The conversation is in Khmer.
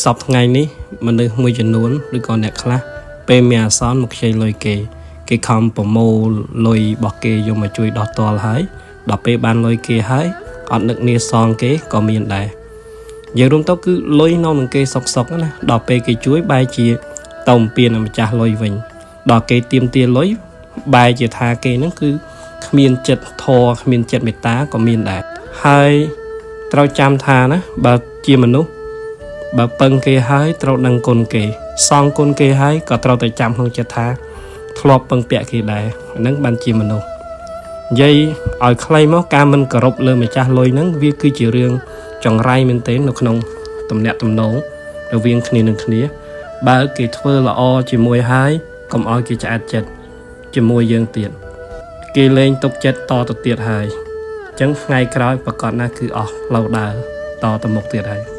សពថ្ងៃនេះមនុស្សមួយចំនួនឬក៏អ្នកខ្លះពេលមានអាសន្នមកខ្ចីលុយគេ គេខំប្រមូលលុយរបស់គេយកមកជួយដោះតល់ហើយដល់ពេលបានលុយគេហើយអត់នឹកនាសងគេក៏មានដែរនិយាយរួមទៅគឺលុយនៅនឹងគេសុកសុកណាដល់ពេលគេជួយបែរជាទៅបំពេញម្ចាស់លុយវិញដល់គេទៀមទាលុយបែរជាថាគេហ្នឹងគឺគ្មានចិត្តធម៌គ្មានចិត្តមេត្តាក៏មានដែរហើយត្រូវចាំថាណាបើជាមនុស្ស បើពឹងគេហើយត្រូវដឹងគុណគេ សងគុណគេហើយក៏ត្រូវតែចាំក្នុងចិត្តថាធ្លាប់ពឹងពាក់គេដែរហ្នឹងបានជាមនុស្សនិយាយឲ្យខ្លីមកការមិនគោរពលើម្ចាស់លុយហ្នឹងវាគឺជារឿងចង្រៃមែនទែននៅក្នុងទំនាក់ទំនងរវាងគ្នានឹងគ្នា បើគេធ្វើល្អជាមួយហើយកុំឲ្យគេឆ្អែតចិត្តជាមួយយើងទៀតគេលែងទុកចិត្តតទៅទៀតហើយអញ្ចឹងថ្ងៃក្រោយប្រកាសណាស់គឺអស់ផ្លូវដើរតទៅមុខទៀតហើយ។